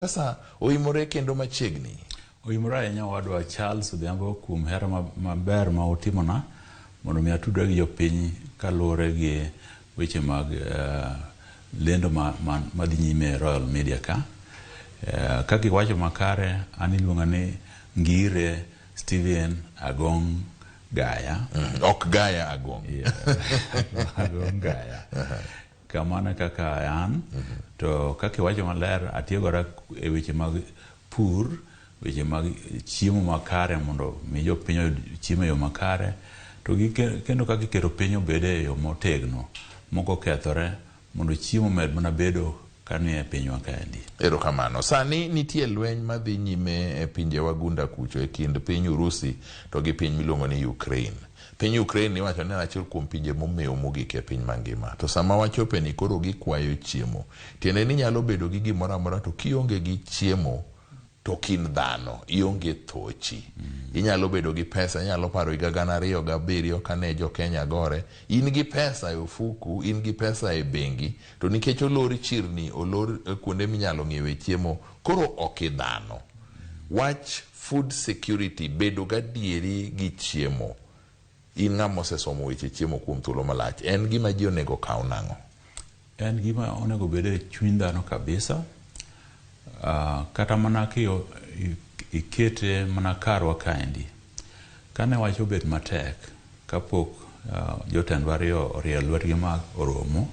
Sasa oimore kendo machiegni. Oimore ahinya owadwa Charles Odhiambo kuom hera maber ma utimona mondo mi atudra gi jopiny kaluwore gi weche mag lendo madhi nyime e Royal Media ka. Kaka iwacho makare, an iluonga ni Ngire Stephen Agong Gaya. Ok Gaya Agong. Yeah. Agong Gaya. Kamano kaka an, to kaka iwacho maler, atiegora e weche mag pur, weche mag chiemo makare mondo mi jopiny oyud chiemo e yo makare, to gi kendo kaka iketo piny obed e yo motegno, mok okethore, mondo chiemo omed mana bedo kanie pinywa kaendi. Erokamano. Sani nitie lweny madhi nyime e pinje wagunda kucho e kind piny Urusi to gi piny miluongo ni Ukraine. Piny Ukraine iwacho ni en achiel kuom pinje momewo mogik e piny mangima. To sama wachope ni koro gikwayo chiemo. Tiende ni inyalo bedo gi gimoro amora to kionge gi chiemo to ok in dhano, ionge thochi. Inyalo bedo gi pesa, inyalo paro higa 2007 kane jo Kenya gore, in gi pesa e ofuku, in gi pesa e bengi, to nikech olor chirni, olor kuonde minyalo ng'iewe chiemo, koro ok idhano. Wach food security, bedo gadieri gi chiemo, in ng'ama osesomo weche chiemo kuom thuolo malach, en gima ji onego okaw nang'o? En gima onego obed e chuny dhano kabisa. Kata mana ikete mana karwa kaendi. Kane wach obet matek, kapok jotendwa ariyo orieyo lwetgi ma oromo,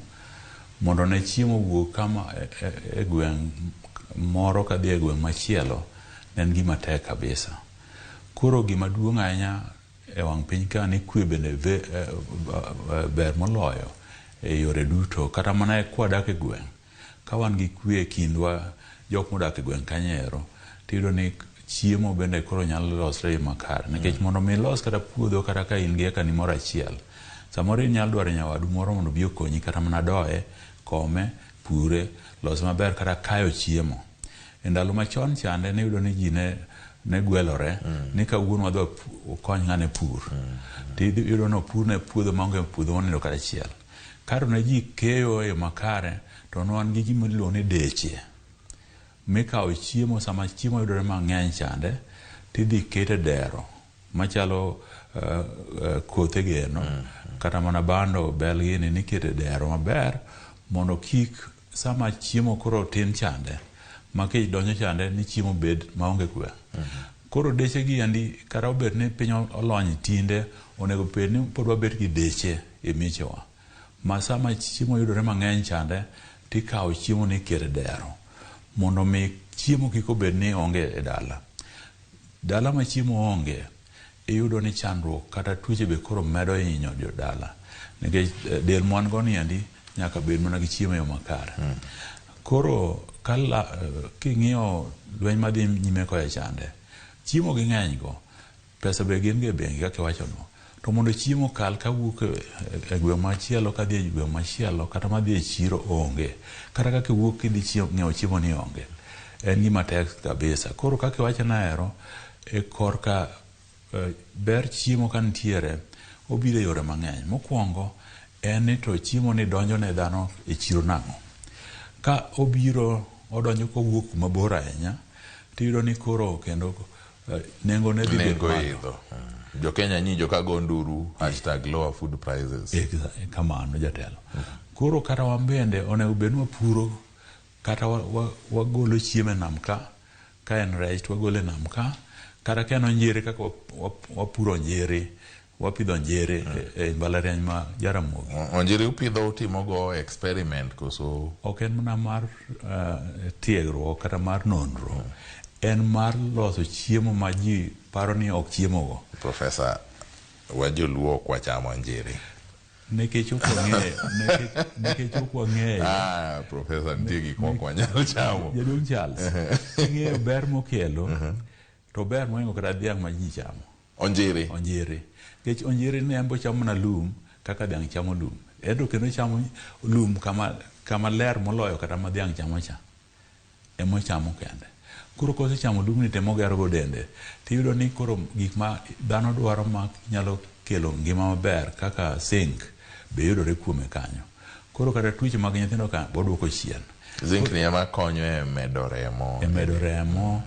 mondo ne chiemo wuog kama e gweng' moro kadhi e gweng' machielo, ne en gima tek kabisa. Koro gima duong' ahinya e wang' piny ka ni kwe bende ber moloyo e yore duto. Kata mana kwadak e gweng', ka wan gi kwe e kindwa jok modak e gweng' kanyo ero, tiyudo ni chiemo bende koro nyalo losre e makare. Nikech mondo mi ilos kata puodho kata ka in gi eka ni moro achiel, samoro inyalo dwaro nyawadu moro mondo obi okonyi kata mana doye, kome, pure, lose maber kata kayo chiemo. E ndalo machon chande niyudo ni ji ne gwelore ni kawuono wadhi wakony ng'ane pur. Tiyudo ni opurne puodho maonge puodho monindo kata achiel. Kato ne ji keyo e yo makare to ne wan gi gima iluongo ni deche. Mikawo chiemo sama chiemo yudore mang'eny chande tidhi kete dero machalo kothe geno kata mana bando bel gini nikete dero maber mondo kik sama chiemo koro tin chande ma kech donjo chande ni chiemo bed maonge kwe. Koro deche gi endi kata obed ni piny olony tinde onego bed ni pod wabet gi deche e miechewa ma sama chiemo yudore mang'eny chande tikawo chiemo ni ikete dero mondo mi chiemo kik obed ni onge e dala. Dala ma chiemo onge iyudo ni chandruok kata tuoche be koro medo hinyo jodala nikech del mwan go ni endi nyaka bed mana gi chiemo e yo makare. Koro king'iyo lweny madhi nyime kocha chande, chiemo gi ng'eny go, pesa be gin go e bengi kaka iwacho no. To mondo chiemo kal kawuok e gweng' machielo kadhi e gweng' machielo kata madhi e chiro onge. Kata kaka iwuok kidhi ng'iewo chiemo ni onge. En gima tek kabisa. Koro kaka iwacho naero, e korka ber chiemo ka nitiere, obiro e yore mang'eny. Mokwongo, en ni to chiemo ni donjo ne dhano e chiro nang'o. Ka obiro odonjo kowuok kuma bor ahinya, tiyudo ni koro kendo nengo ne dhi bet Nengo malo. idho. Jo Kenya nyinjo ka go nduru #LowerFoodPrices. Kamano jatelo. Koro kata wan bende onego bed ni wapuro kata wagolo chiemo e nam ka, ka en rech to wagolo e nam ka, kata ka en onjiri kaka wapuro onjiri, wapidho onjiri e mbalariany ma Jaramogi. Onjiri upidho utimo go experiment koso? Ok en mana mar tiegruok kata mar nonro. En mar loso chiemo ma ji paro ni ok chiemo go. Professor, wa joluo ok wachamo onjiri. Nikech ok wang'eyo, nikech ok wang'eyo. Professor, nitie gik mok wanyal chamo. Jaduong' Charles, ing'eyo ber mokelo, to ber mohingo kata dhiang' ma ji chamo. Onjiri. Onjiri. Nikech onjiri ne en bo chamo mana lum kaka dhiang' chamo lum. En to kendo chamo lum kama ler moloyo kata ma dhiang' chamo cha. Ema ochamo kende. Koro kosechamo lumni to ema ogero go dende. Tiyudo ni koro gik ma dhano dwaro ma nyalo kelo ngima maber kaka zinc be yudore kuome kanyo. Koro kata tuoche mag nyithindo ka boduoko chien. Zinc ni ema konyo e medo remo. E medo remo,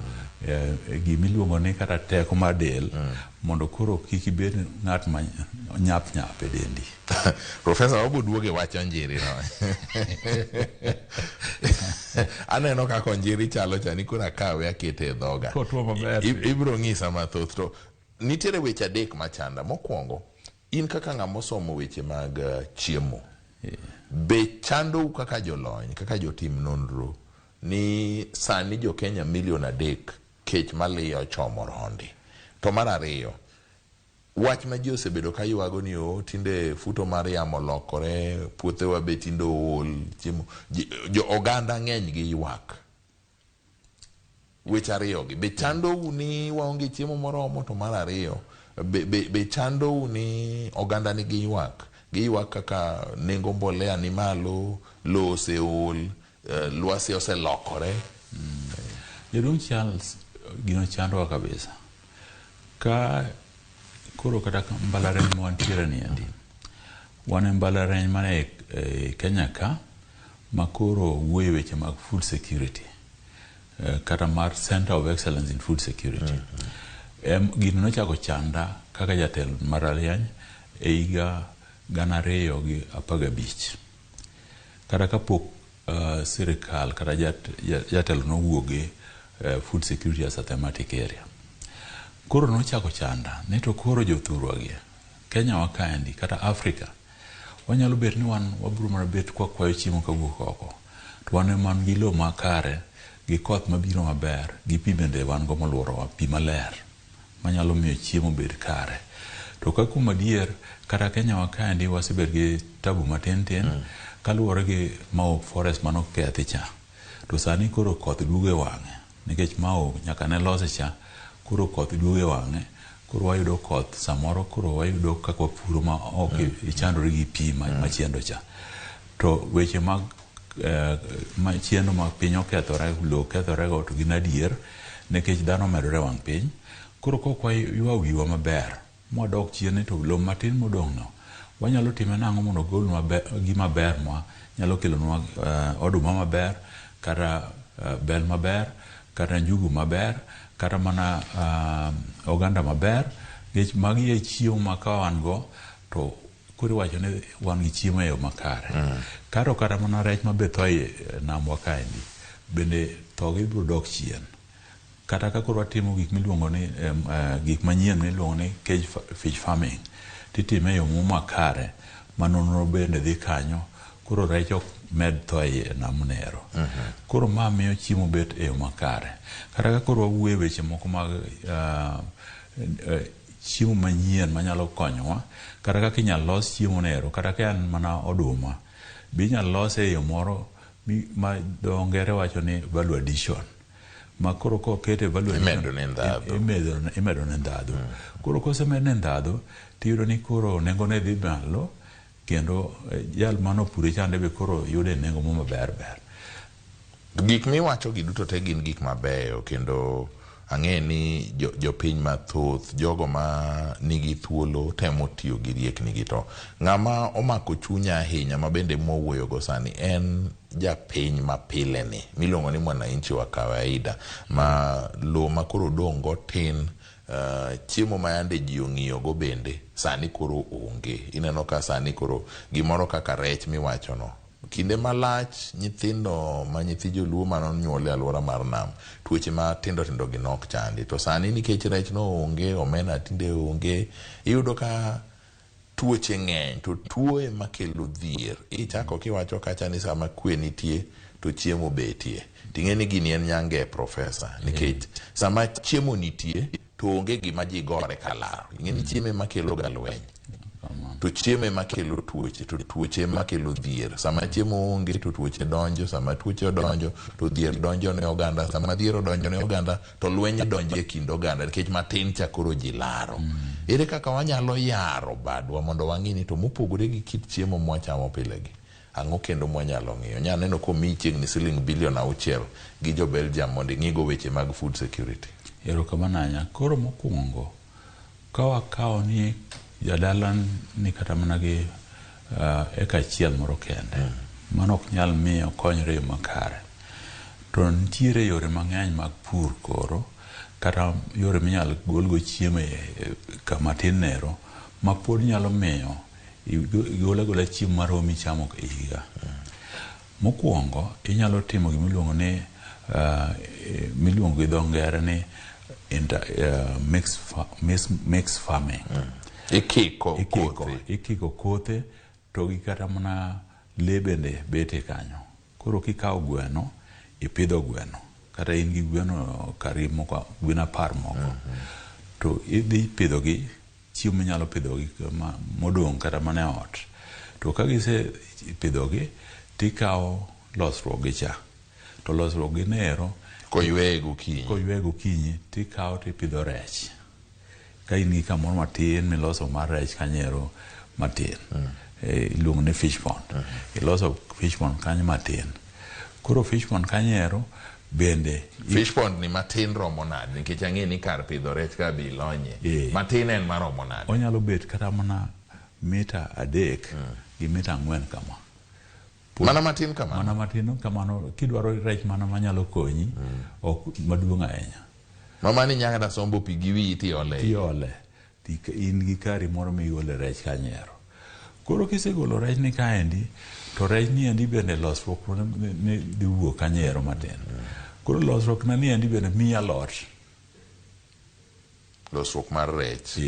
gimiluongo ni kata teko mar del, mondo koro kik ibed ng'at ma nyap nyap e dendi. Profesa, wabo duoge wach onjiri no. Aneno kaka onjiri chalo cha ni koro akawe akete e dhoga. Kotwo maber. Ibro ng'isa mathoth to nitiere weche adek machanda. Mokwongo, in kaka ng'ama osomo weche mag chiemo, be chandou kaka jolony, kaka jotim nonro ni sani jo Kenya milion 3 kech maliyo ochomo rondi? To mar ariyo, wach ma ji osebedo ka ywago ni o tinde futo mar yamo lokore, puothewa be tinde ool, chiemo, jo oganda ng'eny gi ywak. Weche ariyo gi, be chandou ni waonge chiemo moromo? To mar ariyo, be chandou ni oganda nigi ywak? Giywak kaka nengo mbolea ni malo, lowo oseol, lwasi oselokore. Jaduong' Charles, gino chandowa kabisa. Ka koro kata mbalariany ma wantiere ni endi, wan e mbalariany mana e Kenya ka, ma koro wuoyo e weche mag food security, kata mar Center of Excellence in Food Security. Gino nochako chanda kaka jatelo mar mbalariany e higa 2015. Kata kapok sirikal kata jatelo nowuoge food security as a thematic area. Koro nochako chanda ni to koro jothurwa gi Kenya wa kaendi kata Africa wanyalo bet ni wan wabiro mana bet kwa kwayo chiemo kawuok oko, to wan ema wan gi lowo makare gi koth mabiro maber gi pi bende wan go moluorowa, pi maler manyalo miyo chiemo bed kare. To ka kuom adier kata Kenya wa kaendi wasebet gi tabu matin tin kaluwore gi Mau forest manokethi cha, to sani koro koth duogo e wang'e nikech Mau nyaka ne lose cha, koro koth duogo e wang'e, koro wayudo koth samoro, koro wayudo kaka wapuro ma ok ichandori gi pi machiendo cha. To weche mag machiendo ma piny okethore, lowo okethore go to gin adier nikech dhano omedore e wang' piny. Koro kok waywa wiwa maber mwadok chien to lowo matin modong' no wanyalo time nang'o mondo ogolnwa gima ber ma nyalo kelonwa oduma maber, kata bel maber, kata njugu maber, kata mana oganda maber, nikech magi e chiemo ma ka wan go to koro iwacho ni wan gi chiemo e yo makare. Kato kata mana rech ma be tho e namwa kaendi bende tho gi biro dok chien. Kata ka koro watimo gik miluongo ni gik manyien miluongo ni cage fish farming, titime e yo moro makare ma nonro bende dhi kanyo, koro rech ok med tho e namno ero. Koro ma miyo chiemo bet e yo makare. Kata ka koro wawuoyo e weche moko mag chiemo manyien manyalo konyowa, kata kaka inyalo los chiemo no ero, kata ka en mana oduma, be inyalo lose e yo moro ma dho ngere wacho ni value addition. Ma koro kokete value addition, Imedo ne ndhadhu. Imedo ne ndhadhu. Koro kosemed ne ndhadhu, tiyudo ni koro nengone dhi malo, kendo jal manopure chande be koro yude nengo mo maber ber. Gik miwacho gi duto te gin gik mabeyo, kendo ang'e ni jopiny mathoth, jogo ma nigi thuolo temo tiyo gi riekni gi, to ng'ama omako chunya ahinya ma bende mwawuoyo go sani en japiny mapile ni miluongo ni mwananchi wa kawaida, ma lowo ma koro odong' go tin, chiemo ma yande ji ong'iyo go bende sani koro onge. Ineno ka sani koro gimoro kaka rech miwacho no, kinde malach nyithindo ma nyithi joluo manonyuol e alwora mar nam, tuoche matindo tindo gi nok chandi, to sani nikech rech no onge, omena tinde onge, iyudo ka tuoche ng'eny, to tuo ema kelo dhier. Ichako kiwacho kacha ni sama kwe nitie to chiemo betie, ting'e ni gini en nyange, profesa, nikech sama chiemo nitie to onge gima ji gore kalaro. Ing'e ni chiemo ema kelo ga lweny, to chiemo ema kelo tuoche, to tuoche ema kelo dhier. Sama chiemo onge to tuoche donjo, sama tuoche odonjo to dhier donjo ne oganda, sama dhier odonjo ne oganda to lweny donjo e kind oganda nikech matin cha koro ji laro. Ere kaka wanyalo yaro badwa mondo wang'i ni to mopogore gi kit chiemo mwachamo pile gi, ang'o kendo mwanyalo ng'iyo? Nya neno komiyi chiegni siling bilion 6 gi jo Belgium mondo ing'igo weche mag food security. Erokamano ahinya. Koro mokwongo, ka wakawo ni jadala ni kata mana gi eka achiel moro kende, Mano ok nyal miyo konyre e yo makare. To nitiere yore mang'eny mag pur koro, kata yore minyal golgo chiemo e kama tin nero, ma pod nyalo miyo igol agola chiemo maromi chamo e higa. Mokwongo, inyalo timo gima iluongo ni miluongo gi dho ngere ni mixed farming. Ikiko Ikiko, kothe. ikiko kothe to gi kata mana lee bende bete kanyo. Koro kikawo gweno, ipidho gweno. Kata in gi gweno kari moko, gwen 10 moko. To idhi pidho gi chiemo minyalo pidho gi modong' kata mana e ot. To ka gise pidho gi, tikawo losruok gi cha. To losruok gi nero, Koyweye gokinyi. Koyweye gokinyi, tikawo tipidho rech. Ka in gi kamoro matin miloso mar rech kanyo matin. Iluongo ni fish pond. Iloso fish pond kanyo matin. Koro fish pond kanyo ero bende Fish pond ni matin romo nade? Nikech ang'e ni kar pidho rech ka bi ilonye. Matin en maromo nade? Onyalo bet kata mana mita 3 gi mita 4 kama. Mana matin kamano? Mana matin kamano. Kidwaro rech mana manyalo konyi, ok maduong' ahinya. Mama ni nyaka kata sombo pi gi wiyi tiole. Tiole. In gi kari moro migole rech kanyo. Koro kisegolo rech ni kaendi, to rech ni endi bende losruok ni dhi wuok kanyo ero matin. Koro losruok na ni endi bende miyi alot. Losruok mar rech.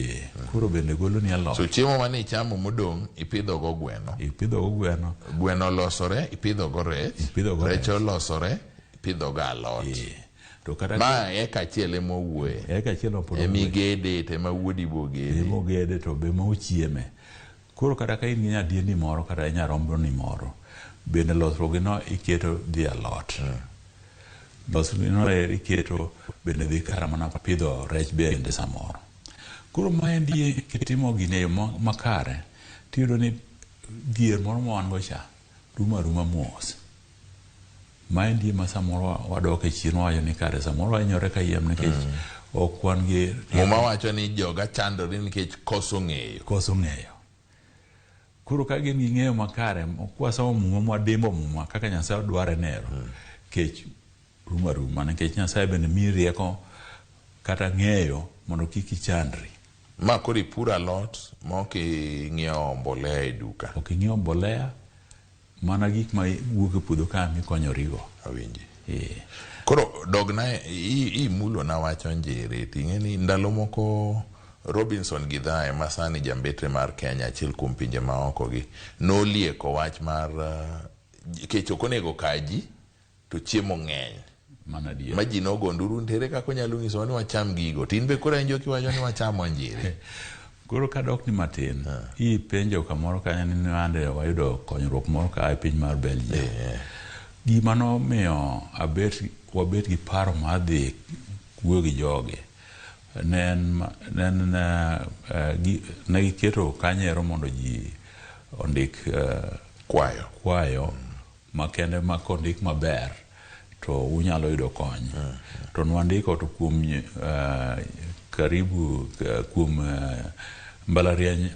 Koro bende golo ni alot. So chiemo mane ichamo modong', ipidho go gweno. Ipidho go gweno. Gweno olosore, ipidho go rech. Ipidho go Rech rech. olosore, ipidho go alot. To kata Ma eka achiel ema owuoye. Eka achiel ema pod Ema owuoye. igede to ema wuodi bo gede. Ema ogede to be ema ochieme. Koro kata ka in gi nyadiendi moro kata nyaromboni moro, bende losruogino iketo dhi alot. Losruogino iketo bende dhi kata mana pidho rech bende samoro. Koro maendi kitimo gini e yo makare, tiyudo ni dhier moro ma wan go cha rumo aruma mos. Maendi ema samoro wadok e chien wawacho ni kare samoro wahinyore kayiem nikech ok wan gi Muma wacho ni joga chandore nikech koso ng'eyo. Koso ng'eyo. Koro ka gin gi ng'eyo makare, kwasomo Muma mwadimbo Muma kaka Nyasaye dware nero, kech rumo aruma nikech Nyasaye bende miyi rieko kata ng'eyo mondo kik ichandri. Ma koro ipuro alot ma ok ing'iewo mbolea e duka. Ok ing'iewo mbolea, mana gik ma wuok e puodho ka mikonyorigo. Awinji. Koro dogna imulo na wach onjiri, ting'e ni ndalo moko Robinson Githae ma sani jambetre mar Kenya, achiel kuom pinje maoko gi, nolieko wach mar kech ok onego kaji to chiemo ng'eny. Mano adier. Ma ji nogo nduru ntere kaka onyalo nyisowa ni wacham gigo. To in be koro awinjo kiwacho ni wacham onjiri. Koro kadok ni matin, ipenjo kamoro kanyo ni nande wayudo konyruok moro ka e piny mar Belgium. Gima nomiyo wabet gi paro mar dhi wuoyo gi jogi, ne giketo kanyo ero mondo ji ondik Kwayo. kwayo makende ma kondik maber to unyalo yudo kony. To nwandiko to kuom karibu kuom mbalariany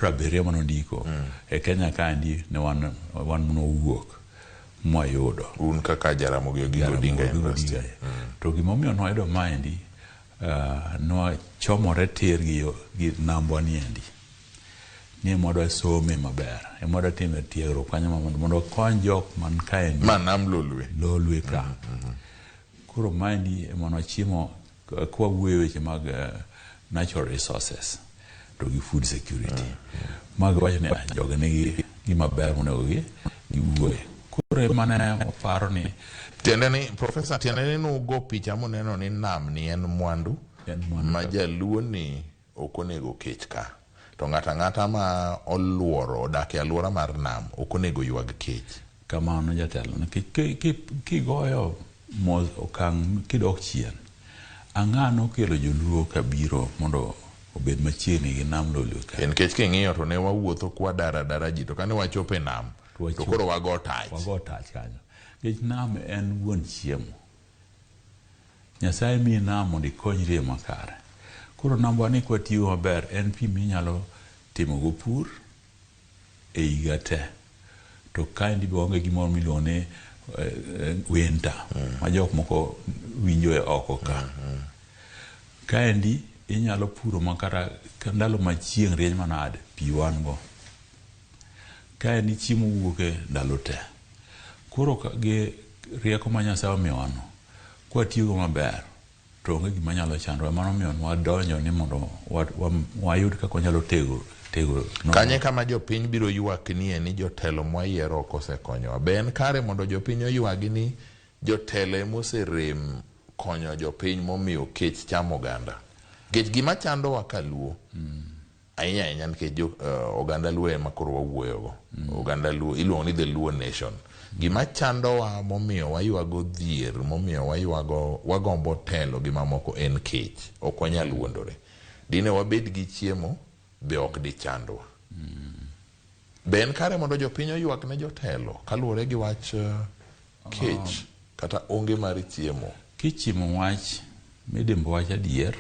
70 manondiko e Kenya kaendi ne wan nowuok mwayudo. Un kaka Jaramogi Oginga Jaramogi Odinga Oginga University. Odinga. To gimomiyo nwayudo maendi, nwachomore tir gi nambwa niendi. Ni ema wadwa some maber, ema wadwa time tiegruok kanyo mondo wakony jok man kaendi. Ma nam Lolwe. Lolwe ka. Koro maendi ema nwachimo kwa wuoyo weche mag natural resources to gi food security. Mag wacho ni jogi nigi gima ber monego giwuoye. Koro ema ne waparo ni Tiende ni, Professor, tiende ni nugo picha muneno ni nam ni en mwandu En mwandu ma kabisa. jaluo ni ok onego kech ka. To ng'ato ang'ata ma oluoro odak e alwora mar nam ok onego ywag kech. Kamano jatelo, nikech kigoyo mos okang' kidok chien, ang'a nokelo joluo kabiro mondo obed machiegni gi nam Lolwe ka? Nikech king'iyo to ne wawuotho kwa dara dara ji, to kane wachopo e nam, To wachopo. to koro wago tach. Wago tach kanyo. Nikech nam en wuon chiemo. Nyasaye miyi nam mondo ikonyri e makare. Koro nambwa ni kwatiyo maber en pi minyalo timogo pur e higa te. To kaendi be waonge gimoro miluongo ni winter ma jok moko winjo e oko ka. Kaendi inyalo puro ma kata ndalo ma chieng' rieny manade, pi wan go. Kaendi chiemo wuoke ndalo te. Koro gi rieko ma Nyasaye omiyowa no, kwatiyogo maber, to onge gima nyalo chandowa. Mano omiyo nwadonjo ni mondo wayud kaka wanyalo tego tego Kanye kama jopiny biro ywak nie ni jotelo mwayiero ok osekonyowa? Be en kare mondo jopiny oywagi ni jotelo emoserem konyo jopiny momiyo kech chamo oganda? Nikech gima chandowa kaluo ahinya ahinya nikech oganda Luo ema koro wawuoyogo. Oganda Luo iluongo ni the Luo nation. Gima chandowa momiyo waywago dhier, momiyo waywago wagombo telo gi mamoko en kech. Ok wanyal wuondore. Dine wabed gi chiemo be ok dichandwa. Be en kare mondo jopiny oywak ne jotelo kaluwore gi wach kech kata onge mar chiemo? Kichimo wach midimbo wach adier,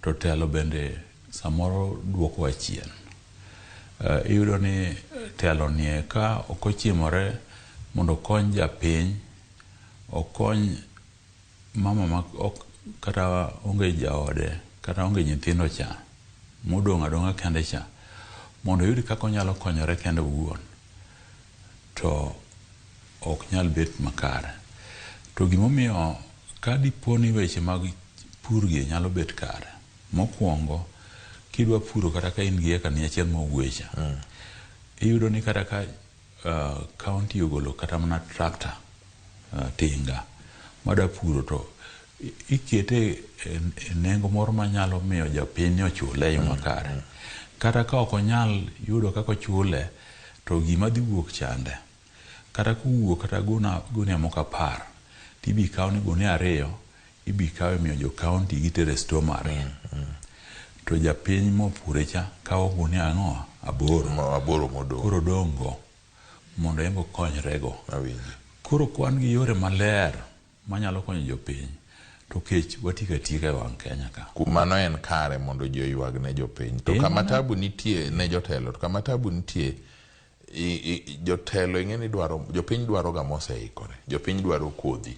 to telo bende samoro duokowa chien. Iyudo ni telo nie ka ok ochimore mondo okony japiny, okony mama ma ok kata onge jaode kata onge nyithindo cha, modong' adong'a kende cha, mondo oyud kaka onyalo konyore kende owuon, to ok nyal bet makare. To gimomiyo ka dipo ni weche mag pur gi nyalo bet kare, mokwongo kidwa puro kata ka in gi eka ni achiel mowuoye cha, iyudo ni kata ka county ogolo kata mana tractor, tinga madwa puro, to ikete e nengo moro manyalo miyo japiny ochule e yo makare. Kata ka ok onyal yudo kaka ochule, to gima dhi wuok chande, kata kowuok kata gunia moko 10, tibi kaw ni gunia 2 ibi kawe miyo jo county gitere store margi. To japiny mopure cha kawo gunia ang'o? 8. 8 modong'. Koro odong' go mondo en be okonyrego. Awinji. Koro kwan gi yore maler manyalo konyo jopiny, to kech watieko atieka e wang' Kenya ka. Kuom mano en kare mondo ji oywag ne jopiny. To kama tabu nitie ne jotelo, to kama tabu nitie, jotelo ing'e ni dwaro, jopiny dwaro ga moseikore. Jopiny dwaro kodhi.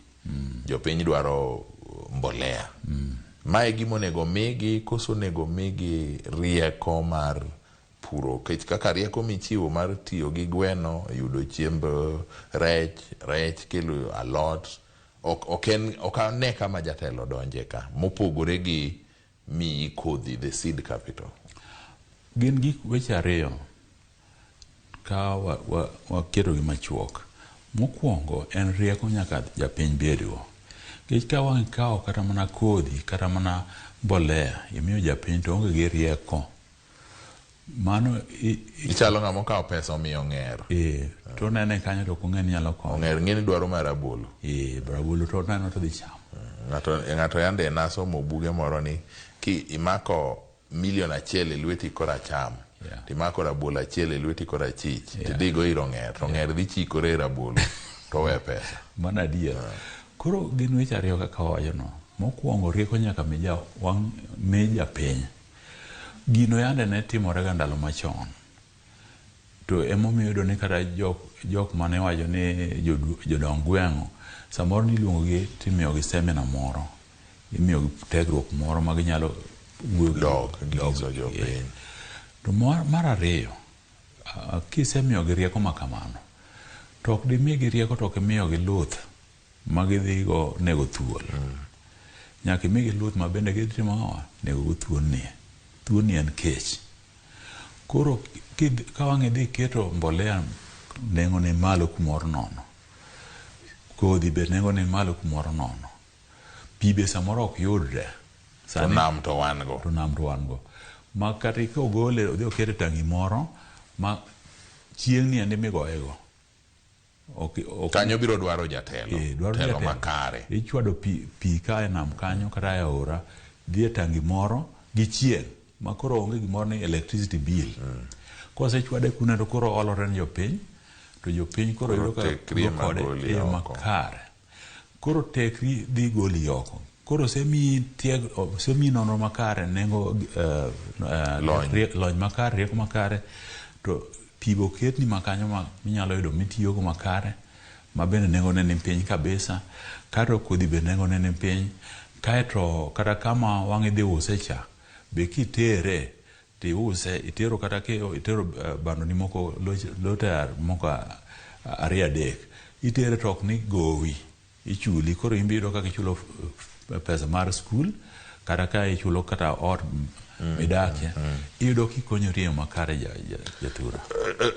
Jopiny dwaro mbolea. Mae gima onego migi, koso onego migi rieko mar puro. Kech kaka rieko michiwo mar tiyo gi gweno, yudo chiemb rech, rech kelo alot, ok ane kama jatelo donje ka, mopogore gi miyi kodhi, the seed capital. Gin gik weche ariyo ka waketogi machuok. Mokwongo en rieko nyaka japiny bedgo. Nikech ka wang' ikawo kata mana kodhi kata mana mbolea imiyo japiny to onge gi rieko. Mano ichalo ng'ama okawo pesa omiyo ong'er. To onene kanyo to ok ong'e ni nyalo konyo. Ong'er ng'e ni dwaro mar rabolo. Rabolo to oneno to dhi chamo. Ng'ato yande nasomo buge moro ni ki imako milion 1 e lweti koracham, timako rabolo 1 e lweti korachich, tidhigo ir ong'er, to ong'er dhi chikore e rabolo to owe pesa. Mano adier. Koro gin weche ariyo kaka wawacho no. Mokwongo rieko nyaka mi japiny. Gino yande ne timore ga ndalo machon. To emomiyo iyudo ni kata jok mane wacho ni jodong gweng' samoro niluongo gi timiyogi seminar moro, imiyogi tiegruok moro ma ginyalo wuoyo gi Dok, nyiso jopiny. To mar ariyo, kisemiyogi rieko ma kamano, to ok dimigi rieko to ok imiyogi luth ma gidhigo nego thuol. Nyaka imigi luth ma bende gidhi timo ang'o? Nego go thuol ni. Thuol ni en kech. Koro ka wang' idhi keto mbolea nengo ne malo kumoro nono, kodhi be nengo ne malo kumoro nono, pi be samoro ok yudre. To nam to wan go. To nam to wan go. Ma kata kogole odhi okete tangi moro ma chieng' ni endi migoye go. Kanyo biro dwaro jatelo. Dwaro Telo jatelo. makare. Ichwado pi ka e nam kanyo kata e aora, dhi e tangi moro gi chieng' ma koro onge gimoro ni electricity bill. Kosechwade kuno to koro olore ne jopiny, to jopiny koro yudo ka tekri ema kode goli e yo oko. makare. Koro tekri dhi goli oko. Koro osemiyi nonro makare, nengo, Lony. Lony makare, rieko makare, to Pi be oketni ma kanyo ma minyalo yudo mitiyogo makare ma bende nengone ni piny kabisa. Kaeto kodhi be nengone ni piny. Kaeto kata kama wang' idhi use cha be kitere tiuse itero kata ki itero bandoni moko lote moko ariyo adek itere to ok ni gowi ichuli koro in be iyudo kaka ichulo pesa mar skul kata ka ichulo kata ot midakie iyudo kikonyori e yo makare jathura.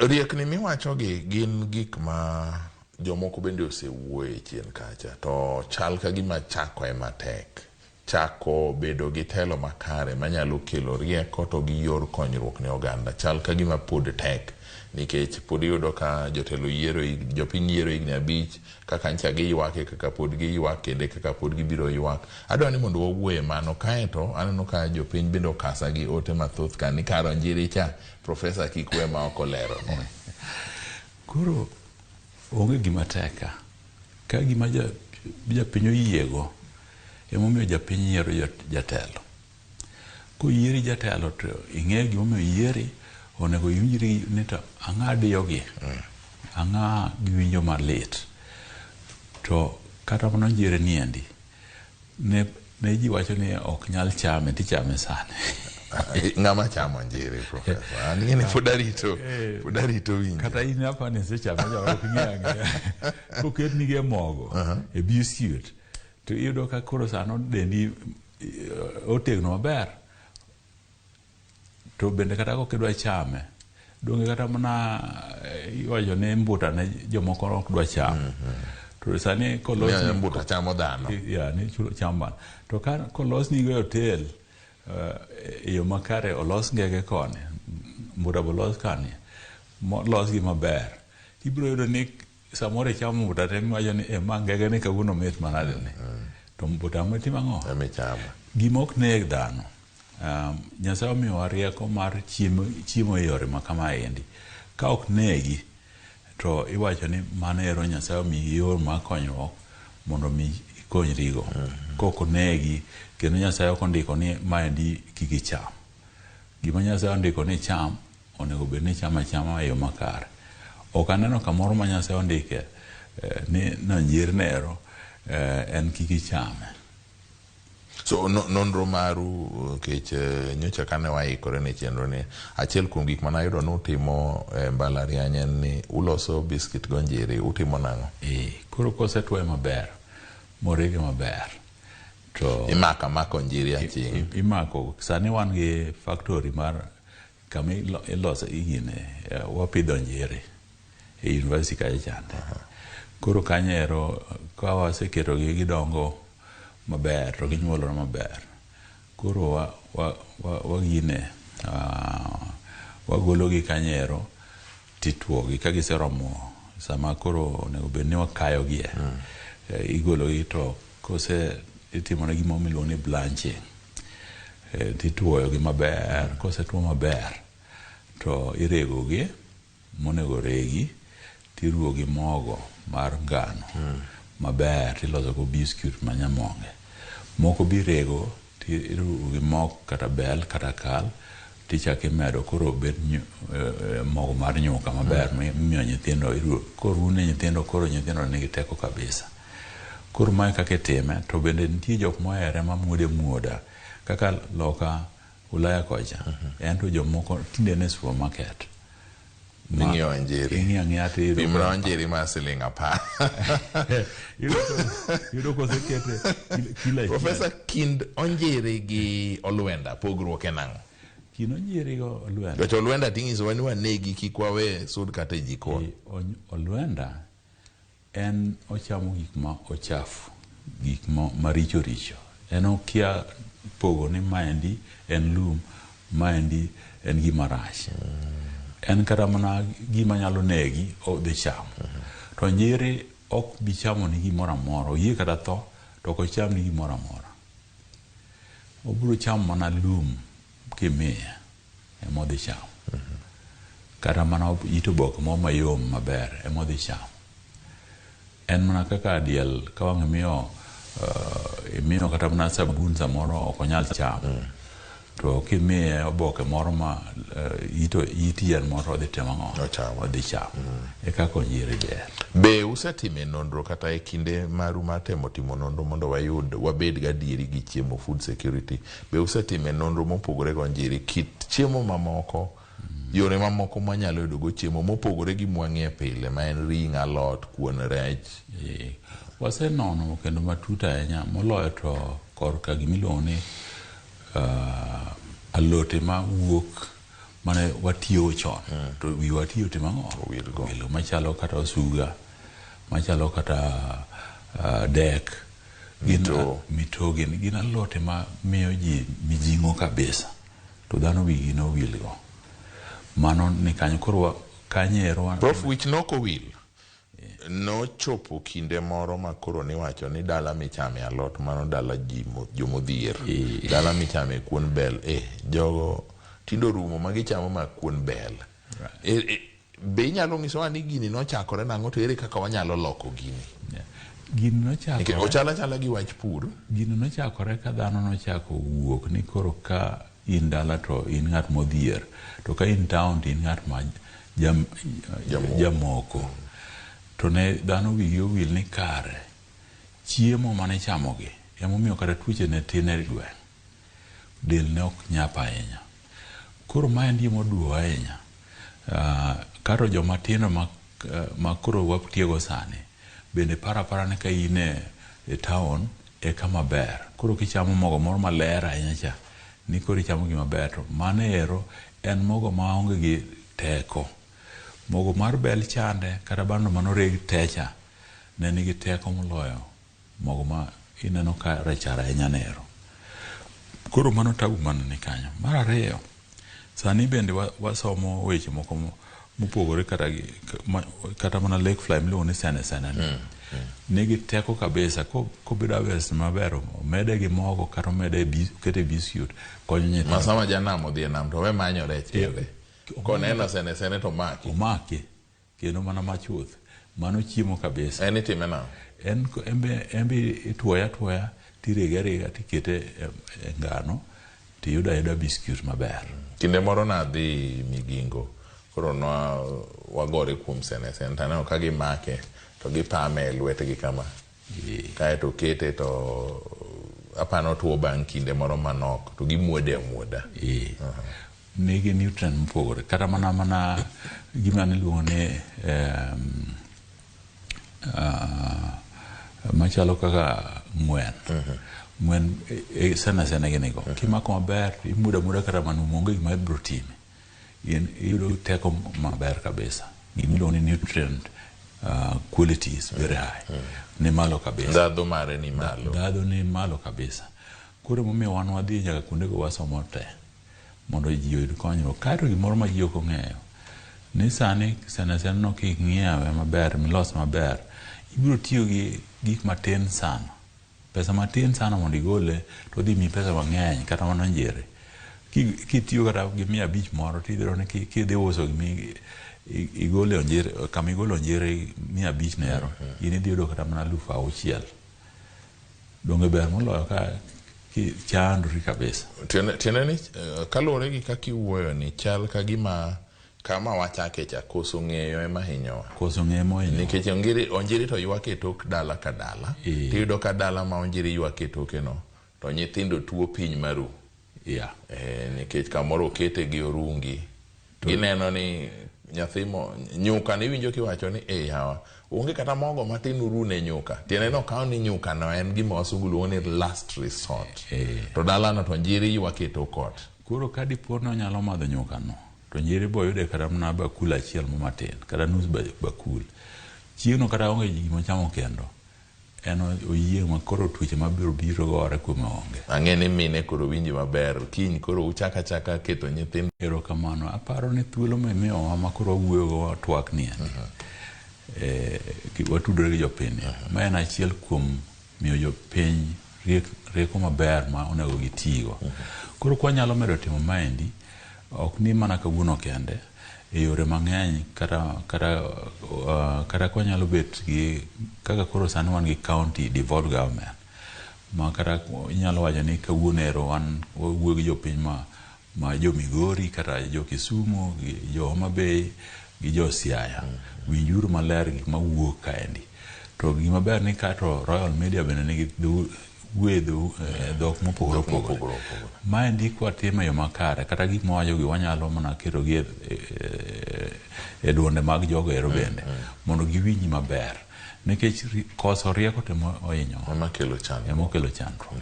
Riekni miwachogi gin gik ma jomoko bende osewuoye chien kacha to chal ka gima chako ema tek. Chako bedo gi telo makare manyalo kelo rieko to gi yor konyruok ne oganda chal ka gima pod tek nikech pod iyudo ka jotelo yiero, jopiny yiero higni 5 kaka ncha giywak e kaka pod giywak kendo e kaka pod gibiro ywak. Adwa ni mondo wawuoye mano kaeto aneno ka jopiny bende okasa gi ote mathoth ka ni kar onjiri cha profesa kik we ma ok oleronwa. Koro onge gima tek ka. Ka gima japiny oyiego emomiyo japiny yiero jatelo. Koyieri jatelo to ing'eyo gimomiyo oyieri, onego iwinjri ni to ang'a diyogi, ang'a giwinjo malit. To kata mana onjiri niendi, ne ji wacho ni ok nyal chame tichame sani. Ng'ama chamo onjiri, profesa? An ing'e ni pod arito, pod arito winjo. Kata in apa ni isechame ja ok ing'eyo ang'eya. Koketnigi e mogo, e biscuit, to iyudo ka koro sano dendi otegno maber. To bende kata kok idwa chame, donge kata mana iwacho ni mbuta ne jomoko ok dwa chamo. To sani kolos ni mbuta chamo dhano. Ya, ni chulo chamo dhano. To ka kolos ni e hotel e yo makare olos ngege koni, mbuta bolos kani, molos gi maber. Ibiro yudo ni samoro ichamo mbuta te miwacho ni ma ngege ni kawuono mit manade ni. To mbuta mitimo ang'o? Emichamo. Gima ok neg dhano. Nyasaye omiyowa rieko mar chiemo e yore ma kamaendi. Ka ok negi, to iwacho ni mano ero Nyasaye omiyi yor mar konyruok mondo mi ikonyrigo. Kok onegi, kendo Nyasaye ok ondiko ni maendi kik icham. Gima Nyasaye ondiko ni icham, onego bed ni ichamo achama e yo makare. Ok aneno kamoro ma Nyasaye ondike ni onjir nero en kik ichame. So nonro maru nikech nyocha kane waikore ne chenro ni achiel kuom gik mane ayudo ni utimo e mbalariany en ni uloso biskit gi onjiri, utimo nang'o? Koro kosetwoye maber, morege maber, to imako amaka onjiri aching'. Imako. Sani wan gi factory mar kama ilose igine, wapidho onjiri e university kacha chande. Koro kanyo ero ka waseketogi gidongo maber to ginyuolore maber. Koro wagine, wagologi kanyo ero tituogi ka giseromo sama koro onego bed ni wakayogie. Igologi to kose itimone gima miluongo ni blanching. Tituoyogi maber, kosetuo maber to iregogi monego regi tiruwo gi mogo mar ngano maber tiloso go biscuit ma nyamonge. Moko birego tiruwo gi mok kata bel kata kal tichako imedo koro obed mogo mar nyuka maber mimiyo nyithindo koruw ne nyithindo koro nyithindo nigi teko kabisa. Koro mae kaka itime to bende nitie jok mohere ma muode muoda kaka loka Ulaya kocha. En to jomoko tinde ne supermarket. Ing'iyo onjiri. Ing'iyo ang'iya to iyudo Pimna onjiri mar siling 10. Iyudo kosekete kilo achiel. Profesa, kind onjiri gi olwenda pogruok en ang'o? Kind onjiri gi olwenda. To olwenda ting'isowa ni wanegi kik wawe sud kata e jikon. Olwenda en ochamo gik ma ochafu, gik ma maricho richo. En okia pogo ni maendi en lum, maendi en gima rach. En kata mana gima nyalo negi odhi chamo. To onjiri ok bi chamo ni gimoro amora, oyie kata tho to ok ocham ni gimoro amora. Obiro chamo mana lum kimiye ema odhi chamo. Kata mana it oboke moro mayom maber ema odhi chamo. En mana kaka diel ka wang' imiyo kata mana sabun samoro ok onyal chamo. To kimiye oboke moro ma it yien moro odhi timo ang'o? Ochamo. Odhi chamo. E kaka onjiri ber. Be usetime nonro kata e kinde maru mar temo timo nonro mondo wayud wabed gadieri gi chiemo, food security, be usetime nonro mopogore gi onjiri, kit chiemo mamoko, yore mamoko mwanyalo yudo go chiemo mopogore gi mwang'ie pile ma en ring, alot, kuon, rech? Wasenono kendo matut ahinya, moloyo to korka gimiluongo ni alote ma wuok mane watiyo chon to wiwa tiyo timo ang'o? Owilgo. Owilgo, machalo kata osuga, machalo kata dek, gin Mito. Mito gin alote ma miyo ji mijing'o kabisa, to dhano wigi nowilgo. Mano ni kanyo koro kanyo ero Prof, wich nok owil. Nochopo kinde moro ma koro niwacho ni dala michame alot mano dala ji jomodhier. Dala michame kuon bel, jogo tindo rumo ma gichamo ma kuon bel. Be inyalo nyisowa ni gini nochakore nang'o to ere kaka wanyalo loko gini? Gini nochakore. Ochalo achala gi wach pur. Gini nochakore ka dhano nochako wuok ni koro ka in dala to in ng'at modhier, to ka in town to in ng'at ma jamoko. To ne dhano wigi owil ni kare chiemo mane ichamogi emomiyo kata tuoche ne tin e gweng', del ne ok nyap ahinya. Koro ma en gima oduogo ahinya. Kato joma tindo ma koro watiego sani bende paro apara ni ka in e town e kama ber. Koro kichamo mogo moro maler ahinya cha, ni koro ichamo gima ber, to mano ero en mogo maonge gi teko. Mogo mar bel chande kata bando manoreg techa ne nigi teko moloyo mogo ma ineno ka rachar ahinya nero. Koro mano tabu mana ni kanyo. Mar ariyo, sani bende wasomo weche moko mopogore kata mana lake fly miluongo ni sene sene ni. Nigi teko kabisa, kobedo harvest maber, omede gi mogo kata omede okete biscuit, konyo nyithindo. Ma sama janam odhi e nam to we manyo rech kende. Koneno sene sene to omaki. Omaki, kendo mana machuth. Mano chiemo kabisa. En itime nang'o? En embe ituoye atuoya, tirege arega, tikete e ngano, tiyudo ayuda biscuit maber. Kinde moro nadhi Migingo, koro nwa wagore kuom sene sene, taneno ka gimake to gipame e lwetgi kama. Kaeto okete to apano otuo bang' kinde moro manok to gimuode amuoda. Nigi nutrient mopogore, kata mana gima niluongo ni machalo kaka ng'wen. Ng'wen sene sene gini go. Kimako maber, imuodo amuoda kata manumu, onge gima ibiro timi. In iyudo teko maber kabisa. Gima iluongo ni nutrient quality is very high. Ni malo kabisa. Ndhadhu mare ni malo. Ndhadhu ni malo kabisa. Koro emomiyo wan wadhi nyaka kuondego wasomo te mondo ji oyud konyruok. Kaeto gimoro ma ji ok ong'eyo ni sani sene sene no king'iewe maber milos maber, ibiro tiyo gi gik matin sana, pesa matin sana mondo igole to odhi miyi pesa mang'eny kata mana onjiri. Kitiyo kata gi 500 moro tidhi yudo ni kidhi uso gimi igole onjiri, kama igolo onjiri 500 nero, in idhi yudo kata mana 6,000. Donge ber moloyo ka kichandori kabisa. Tiende ni kaluwore gi kaka iwuoyo ni chal ka gima kama wachake cha koso ng'eyo ema hinyowa. Koso ng'eyo ema hinyowa. Nikech onjiri to ywak e tok dala ka dala. Tiyudo ka dala ma onjiri ywak e toke no, to nyithindo tuo piny maru. Nikech kamoro okete gi orungi. Gineno ni nyathi mo, nyuka ni iwinjo kiwacho ni, hawa, onge kata mogo matin urune nyuka. Tiende ni okaw ni nyuka no en gima wasungu luongo ni last resort. To dalano to njiri ywak e tok ot. Koro ka dipo ni onyalo madho nyuka no, to njiri bo yude kata mana bakul achiel mo matin, kata nus bakul. Chieng'no kata onge gima ochamo kendo, en oyieng' ma koro tuoche mabiro biro gore kuome onge. Ang'e ni mine koro winji maber, kiny koro uchaka achaka keto nyithindo. Erokamano, aparo ni thuolo mimiyowa ma koro wawuoyogo watwak ni endi. Watudore gi jopiny. Ma en achiel kuom miyo jopiny rieko maber ma onego gitigo. Koro kwanyalo medo timo maendi, ok ni mana kawuono kende, e yore mang'eny kata kwanyalo bet gi kaka koro sani wan gi county devolved government. Ma kata inyalo wacho ni kawuono ero wan wawuoyo gi jopiny ma jo Migori kata jo Kisumu gi jo Homa Bay gi jo Siaya. Winjuru maler gik mawuok kaendi. To gima ber ni ka to Royal Media bende nigi wuoyo e dhok mopogore opogore. Maendi kwatimo e yo makare, kata gik mawachogi wanyalo mana ketogi e duonde mag jogo ero bende mondo giwinji maber. Nikech koso rieko to ema ohinyowa. Ema kelo chandruok. Ema okelo chandruok.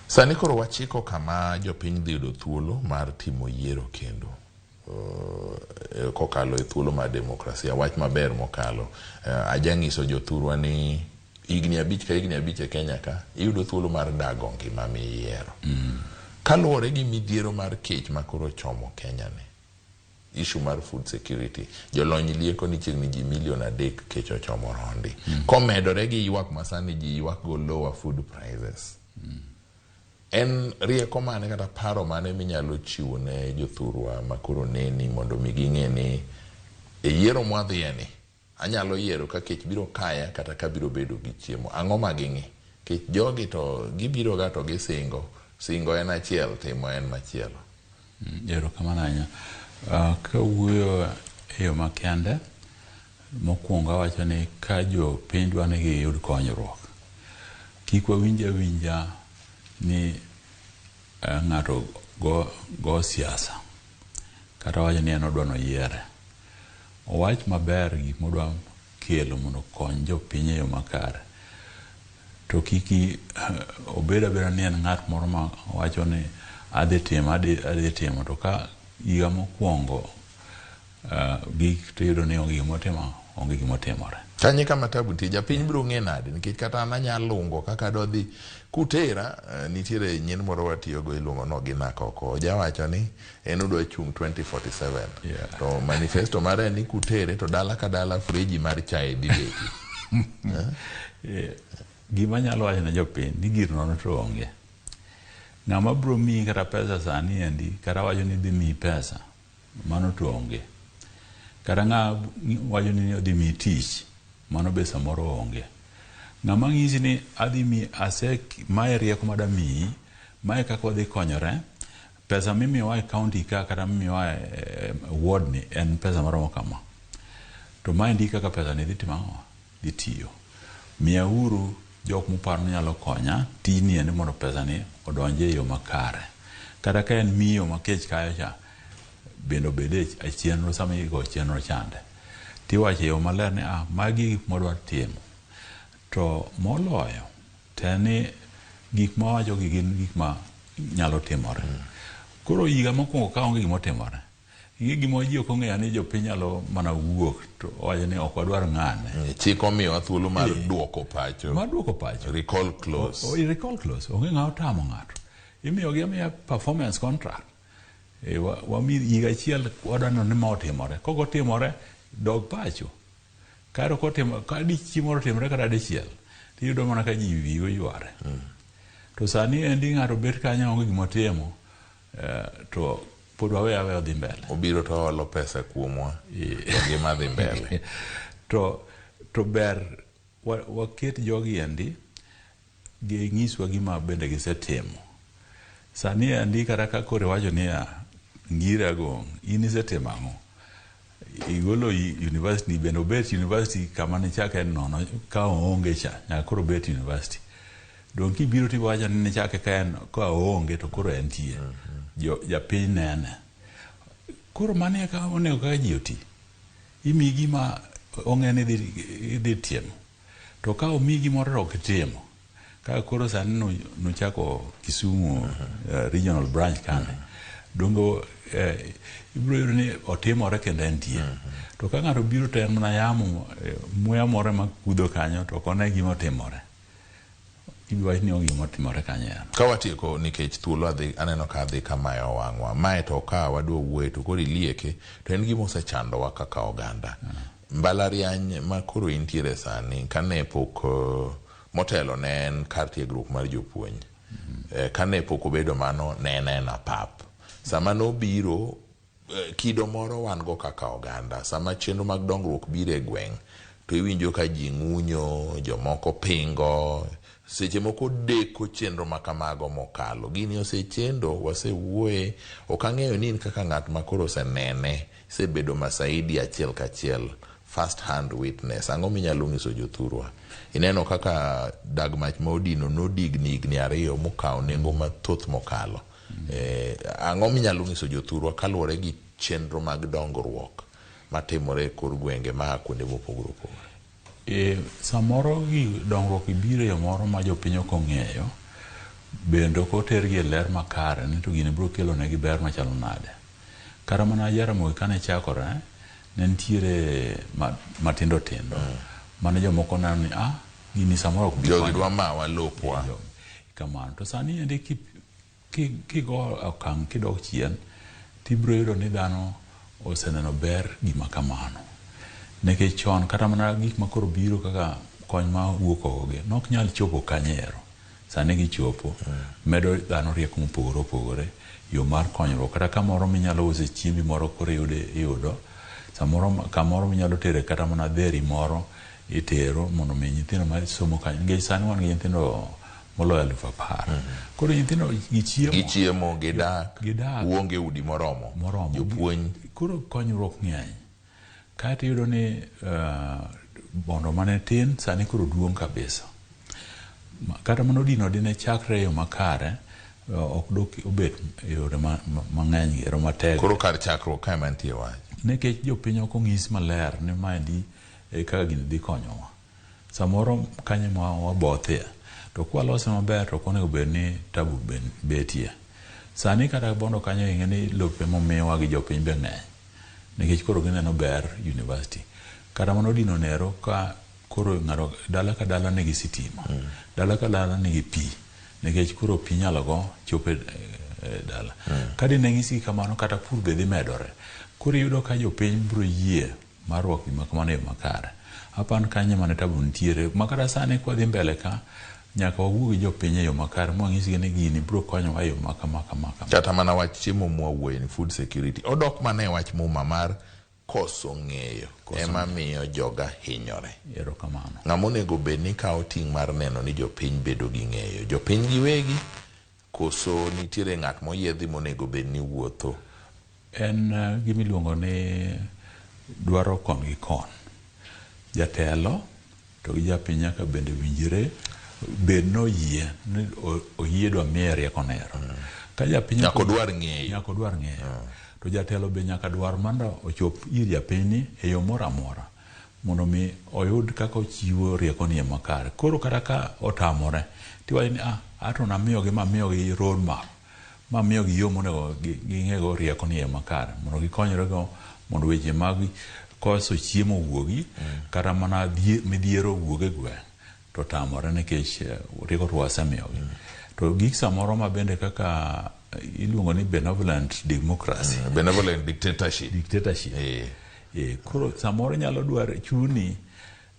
Sani koro wachiko kama jopiny dhi yudo thuolo mar timo yiero kendo. Kokalo e thuolo mar demokrasia, wach maber mokalo. Ajanyiso jothurwa ni higni 5 ka higni 5 e Kenya ka, iyudo thuolo mar dago ngima miyiero. Kaluwore gi midhiero mar kech ma koro chomo Kenya ni, issue mar food security, jolony lieko ni chiegni ji milion 3 kech ochomo rondi. Komedore gi ywak ma sani ji ywak go lower food prices. En rieko mane kata paro mane minyalo chiwo ne jothurwa ma koro neni mondo mi ging'e ni e yiero mwadhiye ni, anyalo yiero ka kech biro kaya kata ka biro bedo gi chiemo. Ang'o ma ging'i? Kech jogi to gibiro ga to gisingo. Singo en achiel, timo en machielo. Erokamano ahinya. Kawuoyo e yo makende, mokwongo awacho ni ka jopiny dwa ni giyud konyruok, kik wawinj awinja ni ng'ato go siasa kata wacho ni en odwa noyiere. Owach maber gik modwa kelo mondo okony jopiny e yo makare. To kik obed abeda ni en ng'at moro ma wacho ni adhi timo, to ka higa mokwongo gik to iyudo ni onge gimotimo, onge gimotimore. Kanye kama tabu nitie, japiny biro ng'e nade? Nikech kata an anyalo lungo kaka adwa dhi kutera, nitiere nyien moro watiyogo iluongo ni Ogina Koko. Ojawacho ni en odwa chung' 2047. To manifesto mare en ni kutere to dala ka dala freji mar chae dhi betie. Gima anyalo wacho ne jopiny ni gir nono to onge. Ng'ama biro miyi kata pesa sani endi, kata wacho ni dhi miyi pesa, mano to onge. Kata ng'a wacho ni odhi miyi tich, mano be samoro onge. Ng'ama ng'isi ni adhi miyi, ase mae rieko madamiyi, mae kaka wadhi konyore, pesa mimiyowa e county ka kata mimiyowa e ward ni en pesa maromo kama. To maendi kaka pesa ni dhi timo ang'o? Dhi tiyo. Miyauru jok muparo ni nyalo konya tijni endi mondo pesa ni odonj e yo makare. Kata ka en miyo ma kech kayo cha, bende obed e chenro sama igo chenro chande. Tiwacho e yo maler ni magi gik mwadwa timo. To moloyo, te ni gik mawacho gi gin gik ma nyalo timore. Koro higa mokwongo ka onge gimotimore, ing'e gima ji ok ong'eyo ni jopiny nyalo mana wuok to owacho ni ok wadwar ng'ane. Chik omiyowa thuolo mar duoko pacho. Mar duoko pacho. Recall clause. Recall clause. Onge ng'ama otamo ng'ato. Imiyogi amiya performance contract. Wami higa achiel wadwa neno ni ma otimore. Kok otimore, dog pacho. Kar ok otimo, ka dichieng' moro otimore kata dichiel, tiyudo mana ka ji wigi oyware. To sani endi ng'ato bet kanyo onge gimotimo, to pod wawe aweya odhi mbele. Obiro to oolo pesa kuomwa, to ngima dhi mbele. To ber waket jogi endi ginyiswa gima bende gisetimo. Sani endi kata ka koro iwacho niya, Ngira Gong, in isetimo ang'o? Igolo university bende obet university kama nichake nono ka oonge cha, nyaka koro obet university. Dong' kibiro tiwacho ni nichake ka en ka oonge to koro entie. Japiny nene. Koro mano e kaka onego kaka ji oti. Imiyi gima ong'e ni idhi timo. To ka omiyi gimoro to ok itimo. Ka koro sani nuchako Kisumu regional branch kane. Dongo ibiro yudo ni otimore kendo entie. To ka ng'ato biro to en mana yamo, muya moro ema kudho kanyo to ok one gima otimore. Ibiro wach ni onge gima otimore kanyo ero. Ka watieko nikech thuolo adhi, aneno ka adhi kamayo wang'wa. Mae to ka wadwa wuoye to koro ilieke to en gima osechandowa kaka oganda. Mbalariany ma koro intiere sani kane pok motelo ne en kar tiegruok mar jopuonj. Kane pok obedo mano ne en aena pap. Sama nobiro kido moro wan go kaka oganda. Sama chenro mag dongruok biro e gweng' to iwinjo ka ji ng'unyo, jomoko pingo. Seche moko deko chenro ma kamago mokalo. Gini osechendo, wasewuoye. Ok ang'eyo ni in kaka ng'at ma koro osenene, isebedo masaidi achiel kachiel, first hand witness. Ang'o minyalo nyiso jothurwa? Ineno kaka dag mach ma odino nodigni higni 2 mokawo nengo mathoth mokalo. Ang'o minyalo nyiso jothurwa kaluwore gi chenro mag dongruok matimore e kor gwenge ma kuonde mopogore opogore? Samoro gi dongruok biro e yo moro ma jopiny ok ong'eyo, bende ok otergi e ler makare ni to gini biro kelo negi ber machalo nade. Kata mana Jaramogi kane chakore, ne nitiere matindo tindo mane jomoko neno ni gini samoro ok bi Jogi dwa mawa lopwa. Kamano. To sani endi kigo okang' kidok chien, tibiro yudo ni dhano oseneno ber gima kamano. Nikech chon kata mana gik makoro biro kaka kony ma wuok oko gi, nok nyal chopo kanyo ero. Sani gichopo, medo dhano rieko mopogore opogore, yo mar konyruok. Kata kamoro minyalo use chiembi moro koro iyudo, samoro kamoro minyalo tere kata mana dheri moro itero mondo mi nyithindo ma somo kanyo. Nikech sani wan gi nyithindo moloyo 10,000. Koro nyithindo gichiemo. Gichiemo, gidak, Gidak. Uonge udi moromo. Moromo. Jopuonj. Koro konyruok ng'eny. Kaeto iyudo ni bondo mane tin sani koro duong' kabisa. Kata mana odino dine chakre e yo makare, ok dok obet e yore mang'eny ero matek. Koro kar chakruok kae mantie wach. Nikech jopiny ok onyis maler ni maendi e kaka gini dhi konyowa. Samoro kanyo ma wabothie, to kwalose maber to ok onego bed ni tabu betie. Sani kata bondo kanyo ing'e ni lope momiwa gi jopiny be ng'eny. Nikech koro gineno ber university. Kata mana odino nero ka koro ng'ato dala ka dala nigi sitima. Dala ka dala nigi pi. Nikech koro pi inyalo go chopo e dala. Ka dine nyisgi kamano kata pur be dhi medore. Koro iyudo ka jopiny biro yie mar rwako gima kamano e yo makare. Apan kanyo mane tabu nitiere. Ma kata sani kwadhi mbele ka, nyaka wawuo gi jopiny e yo makare mwanyisgi ni gini biro konyowa e yo ma kama kama kama. Kata mana wach chiemo mwawuoye ni food security. Odok mana e wach muma mar koso ng'eyo ema miyo joga hinyore. Erokamano. Ng'ama onego bed ni kawo ting' mar neno ni jopiny bedo gi ng'eyo. Jopiny giwegi koso nitiere ng'at moyiedhi monego bed ni wuotho? En gima iluongo ni dwaro kon gi kon. Jatelo to gi japiny nyaka bende winjre bed noyie ni oyie dwa miye rieko nero. Ka japiny Nyaka odwar ng'eyo. Nyaka odwar ng'eyo. To jatelo be nyaka dwar mondo ochop ir japiny ni e yo moro amora mondo mi oyud kaka ochiwo rieko ni e makare. Koro kata ka otamore tiwacho ni ato namiyogi mamiyogi road map, mamiyogi yo monego ging'ego rieko ni e makare mondo gikonyrego mondo weche mag koso chiemo owuogi, kata mana midhiero owuog e gweng' to tamore nikech rieko to wasemiyogi. To gik samoro ma bende kaka iluongo ni benevolent democracy. Benevolent dictatorship. Dictatorship. Koro samoro nyalo dwaro chuni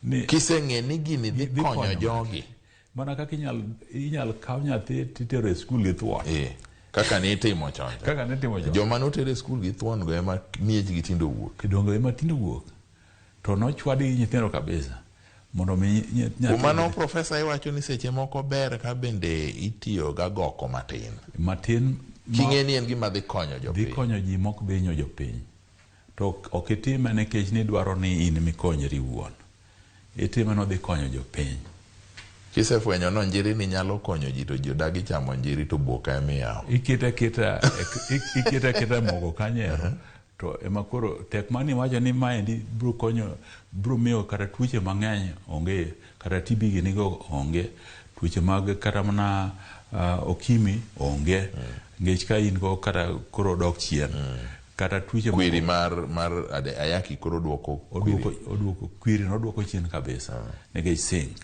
ni kiseng'e ni gini dhi Dhi konyo konyo jogi. Mana kaka inyal kaw nyathi titero e skul gi thuon. Kaka ne itimo chon. Kaka ne itimo chon. Joma noter e skul gi thuon go ema miechgi tindo wuok. Kidongo ema tindo wuok. To nochwadi gi nyithindo kabisa. Mondo mi nyathi Kuom mano, obed profesa iwacho ni seche moko ber ka bende itiyo ga goko matin. Matin ma King'e ni en gima dhi konyo jopiny. Dhi konyo ji mok dhi hinyo jopiny. To ok itime nikech ni dwaro ni in mikonyri iwuon. Itime no dhi konyo jopiny. Kisefwenyo no njiri ni nyalo konyo ji to ji odagi chamo njiri to boka ema iyawo. Ikete aketa mogo kanyo ero. To ema koro tek mani wacho ni maendi biro konyo, biro miyo kata tuoche mang'eny onge, kata TB gi nigo onge, tuoche mag kata mana okimi onge, nikech ka in go kata koro dok chien. Kata tuoche Kwiri moko mar ayaki koro duoko kwiri. Oduoko kwiri no oduoko chien kabisa nikech zinc.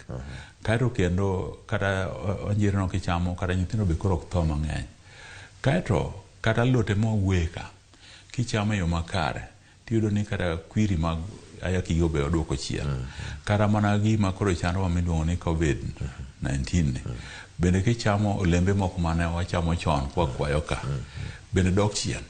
Kaeto kendo kata onjiri no kichamo kata nyithindo be koro ok tho mang'eny. Kaeto kata alote mowuoye ka kichamo e yo makare tiyudo ni kata kwiri mag ayaki go be oduoko chien. Kata mana gima koro chandowa miluongo ni COVID-19 ni. Bende kichamo olembe moko mane wachamo chon kwa kwayo ka, bende dok chien.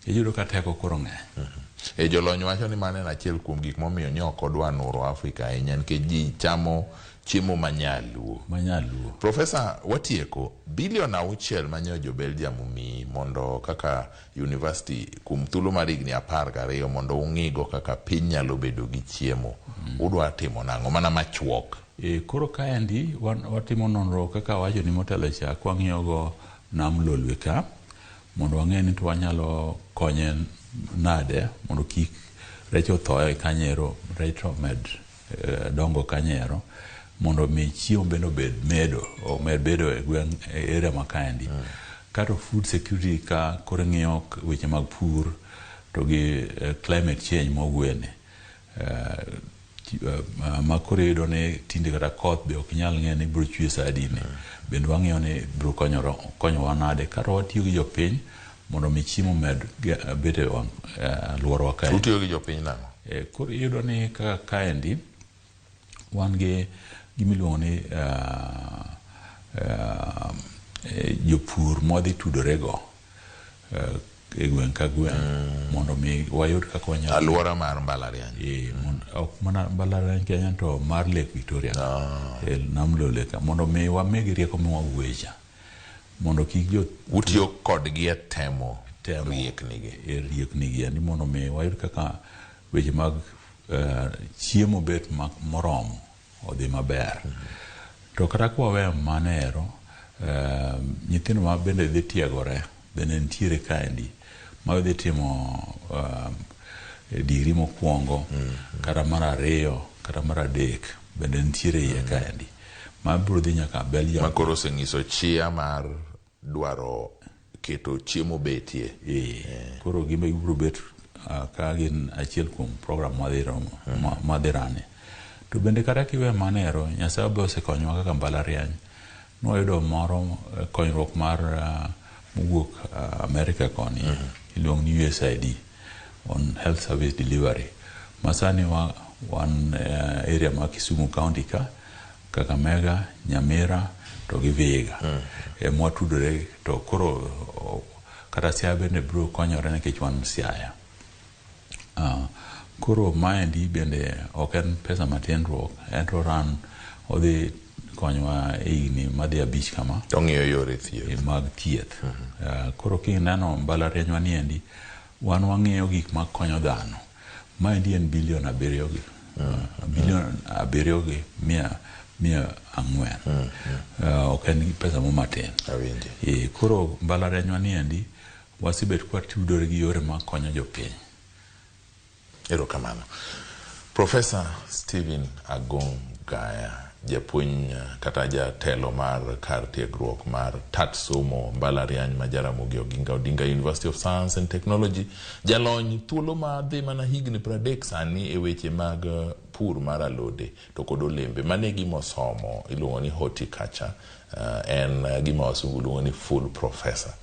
Iyudo ka teko koro ng'eny. Jolony wacho ni mano en achiel kuom gik momiyo ne ok odwa nuro Afrika ahinya nikech ji chamo Chiemo ma nyaluo. Ma nyaluo. Profesa, watieko. Bilion 6 manyo jo Belgium omiyi mondo kaka university kuom thuolo mar higni 12 mondo ung'igo kaka piny nyalo bedo gi chiemo. Udwa timo nang'o? Mana machuok. Koro kaendi watimo nonro kaka awacho ni motelo cha kwang'iyo go nam Lolwe ka mondo wang'e ni to wanyalo konye nade mondo kik rech othoe kanyero, rech to omed dongo kanyero mondo mi chiemo bende obed medo omed bedo e gweng' e area ma kaendi. Kato food security ka koro ing'iyo weche mag pur to gi climate change mogwene ma koro iyudo ni tinde kata koth be ok nyal ng'e ni biro chwe sa adine. Bende wang'iyo ni biro konyowa nade kata watiyo gi jopiny mondo mi chiemo med bet e wang' alworawa kae. Utiyo gi jopiny nang'o? Koro iyudo ni kaka kaendi wan gi gimiluongo ni jopur mwadhi tudorego e gweng' ka gweng' mondo mi wayud kaka wanyalo Alwora mar mbalariany. Ok mana mbalariany Kenya to mar Lake Victoria nam Lolwe ka mondo mi wamigi rieko mwawuoye cha mondo kik jo Utiyo kodgi e temo rieknigi. E rieknigi endi mondo mi wayud kaka weche mag chiemo bet moromo odhi maber. To kata kwaweyo mano ero, nyithindo ma bende dhi tiegore bende nitiere kaendi ma dhi timo digri mokwongo kata mar ariyo kata mar adek bende nitiere iye kaendi ma biro dhi nyaka Belgium. Ma koro osenyiso chia mar dwaro keto chiemo betie. Koro gimbe gibiro bet ka gin achiel kuom program madhi rane. To bende kata kiwe mano ero, Nyasaye be osekonyowa kaka mbalariany. Nwayudo moro konyruok mar mowuok Amerika koni iluongo ni USAID on health service delivery. Ma sani wan area ma Kisumu County ka, Kakamega, Nyamira to gi Vihiga. Mwatudore to koro kata Siaya bende biro konyore nikech wan Siaya. Koro maendi bende ok en pesa matin ruok, en to ran odhi konyowa e higni madhi 5 kama. To ng'iyo yore thieth. Mag thieth. Koro kineno mbalarianywa ni endi, wan wang'iyo gik makonyo dhano. Maendi en bilion 7 gi. Bilion 7 gi 400. Ok en pesa mo matin. Koro mbalarianywa ni endi, wasebet kwatudore gi yore makonyo jopiny. Erokamano. Professor Stephen Agong Gaya, japuonj kata jatelo mar kar tiegruok mar tat somo mbalariany ma Jaramogi Oginga Odinga University of Science and Technology, jalony thuolo ma dhi mana higni 30 sani e weche mag pur mar alode to kod olembe. Mano e gima osomo, iluongo ni horticulture. En gima wasungu luongo ni full professor.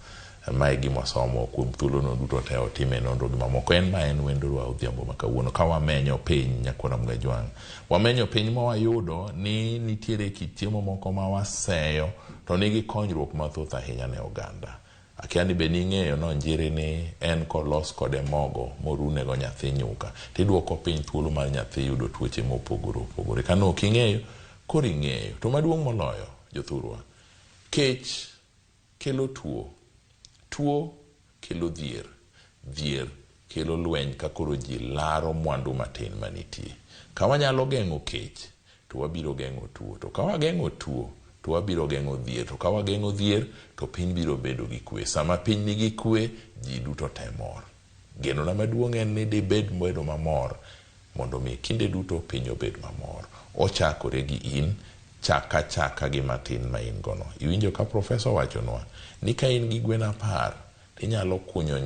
Mae gima osomo kuom thuolono duto te otime nonro gi mamoko. En ma en wendorwa odhiambo ma kawuono ka wamenyo piny nyakwara Mgajwang'. Wamenyo piny ma wayudo ni nitiere kit chiemo moko ma waseyo to nigi konyruok mathoth ahinya ne oganda. Akia ni be ning'eyo no njiri ni en kolos kode mogo morunego nyathi nyuka tiduoko piny thuolo mar nyathi yudo tuoche mopogore opogore. Ka ok ing'eyo, koro ing'eyo. To maduong' moloyo jothurwa, kech kelo tuo, tuo kelo dhier, dhier kelo lweny ka koro ji laro mwandu matin manitie. Ka wanyalo geng'o kech, to wabiro geng'o tuo. To ka wageng'o tuo, to wabiro geng'o dhier. To ka wageng'o dhier, to piny biro bedo gi kwe. Sama piny nigi kwe, ji duto te mor. Genona maduong' en ni dibed bedo mamor mondo mi kinde duto piny obed mamor. Ochakore gi in, chaka chaka gi matin ma in gono. Iwinjo ka profesa owachonwa ni ka in gi gwen 10, tinyalo kunyo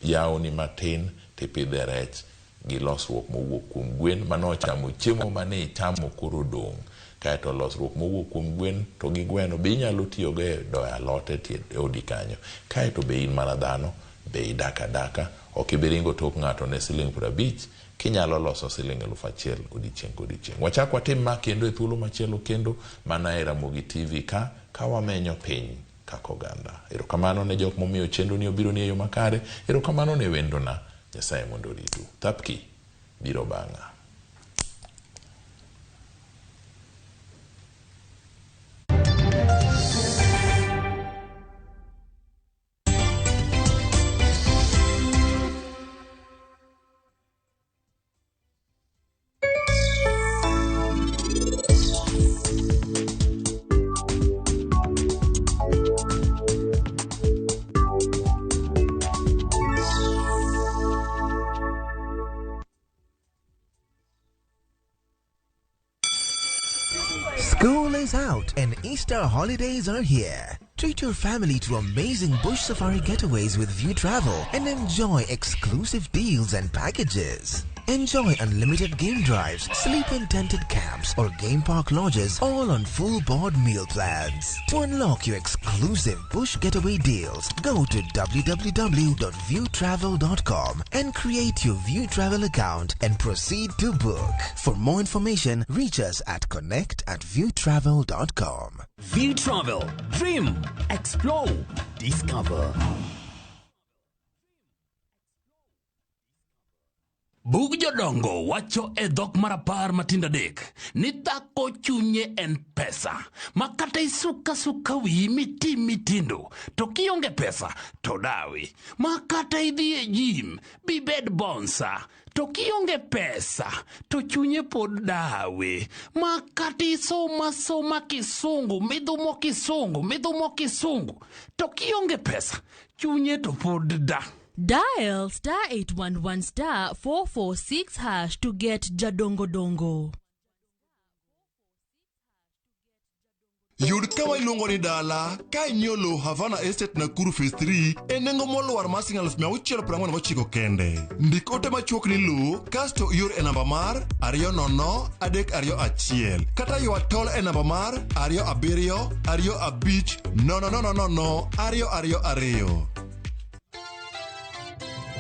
yawni matin tipidhe rech gi losruok mowuok kuom gwen manochamo chiemo mane ichamo koro dong'. Kaeto losruok mowuok kuom gwen to gi gweno be inyalo tiyogo e doyo alot e tie odi kanyo. Kaeto be in mana dhano, be idak adaka, ok ibi ringo tok ng'ato ne siling 50, kinyalo loso siling 1000 odiechieng' kodiechieng'. Wachak watim ma kendo e thuolo machielo kendo mana e Ramogi TV ka wamenyo piny kaka oganda. Erokamano ne jok momiyo chenro ni obiro ni e yo makare. Erokamano ne wendona. Nyasaye mondo oritu. Thapki biro bang'a. is out and Easter holidays are here. Treat your family to amazing bush safari getaways with View Travel and enjoy exclusive deals and packages. Enjoy unlimited game drives, sleep in tented camps, or game park lodges, all on full board meal plans. To unlock your exclusive bush getaway deals, go to www.viewtravel.com and create your View Travel account and proceed to book. For more information, reach us at connect@viewtravel.com. View Travel. Dream, explore, discover. Bug jodongo wacho e dhok mar 10 matindo 3 ni dhako chunye en pesa ma kata isuka suka wiyi mitim mitindo to kionge pesa to dawi, ma kata idhi e gym bibed bonsa to kionge pesa to chunye pod dawi, ma kata isoma soma kisungu midhumo kisungu midhumo kisungu to kionge pesa chunye to pod da. Dial star 811 star 446 hash to get Jadongo Dongo. Yud kama iluongo ni dala ka inyiewo lowo Havana Estate Nakuru Phase 3 e nengo molwar mar siling 649 kende. Ndik ote machuok ni lowo kasto ior e namba mar 20321 kata ywa tol e namba mar 27 25 000 222.